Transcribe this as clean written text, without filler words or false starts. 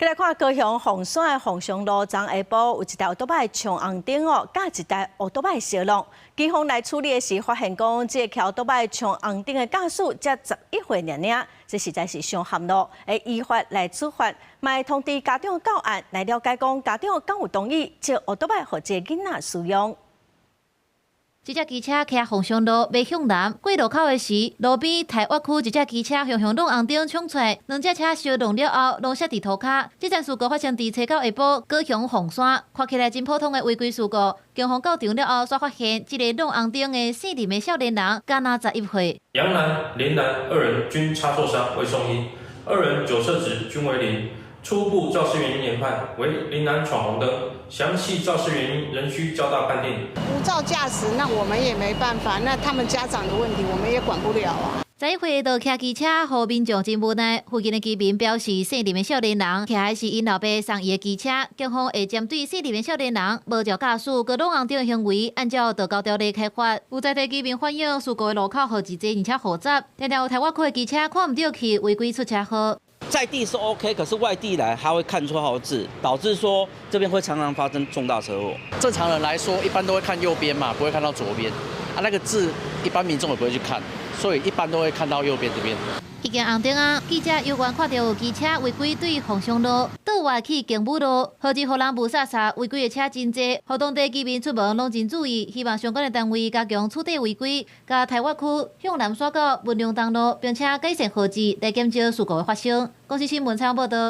來看高雄鳳山的鳳翔路，昨下晡有一台歐多擺衝紅燈哦，佮一台歐多擺相挵。警方來處理的時，發現講這個騎歐多擺衝紅燈的駕駛才11歲爾爾，這實在是傷含咯。會依法來處罰，嘛會通知家長到案來了解，講家長敢有同意借歐多擺予這個囡仔使用。這隻機車騎鳳翔路欲向南過路口的時，路邊台越區一隻機車雄雄挵紅燈衝出來，兩隻車相撞了後，攏摔佇塗跤。這件事故發生佇初九下晡，高雄鳳山，看起來真普通的違規事故。警方到場了後，煞發現這個挵紅燈的姓林的少年人，敢若11歲。楊男、林男二人均擦挫傷未送醫，二人酒測值均為零。初步肇事原因研判為林男闖紅燈，詳細肇事原因仍需交大判定。無照駕駛，那我們也沒辦法，那他們家長的問題，我們也管不了啊。11歲就騎機車，予民眾真無奈。附近的居民表示，姓林的少年人騎的是𪜶老爸送伊的機車，警方會針對姓林的少年人無照駕駛、閣挵紅燈的行為，按照道交條例開罰。有在地居民反映，事故的路口號誌濟，而且複雜，常常有台外區的機車看毋著去，違規出車禍。在地是 OK，可是外地來他會看錯號誌，導致說這邊會常常發生重大車禍。正常人來說，一般都會看右邊嘛，不會看到左邊。啊，那個字一般民眾也不會去看，所以一般都會看到右邊這邊。已經紅燈啊！記者猶原看著有機車違規對鳳翔路倒彎去景武路，號誌予人霧煞煞，違規的車真濟，予當地居民出門攏真注意，希望相關的單位加強取締違規，共台越區向南徙到文隆東路，並且改善號誌，來減少事故的發生。公視新聞採訪報導。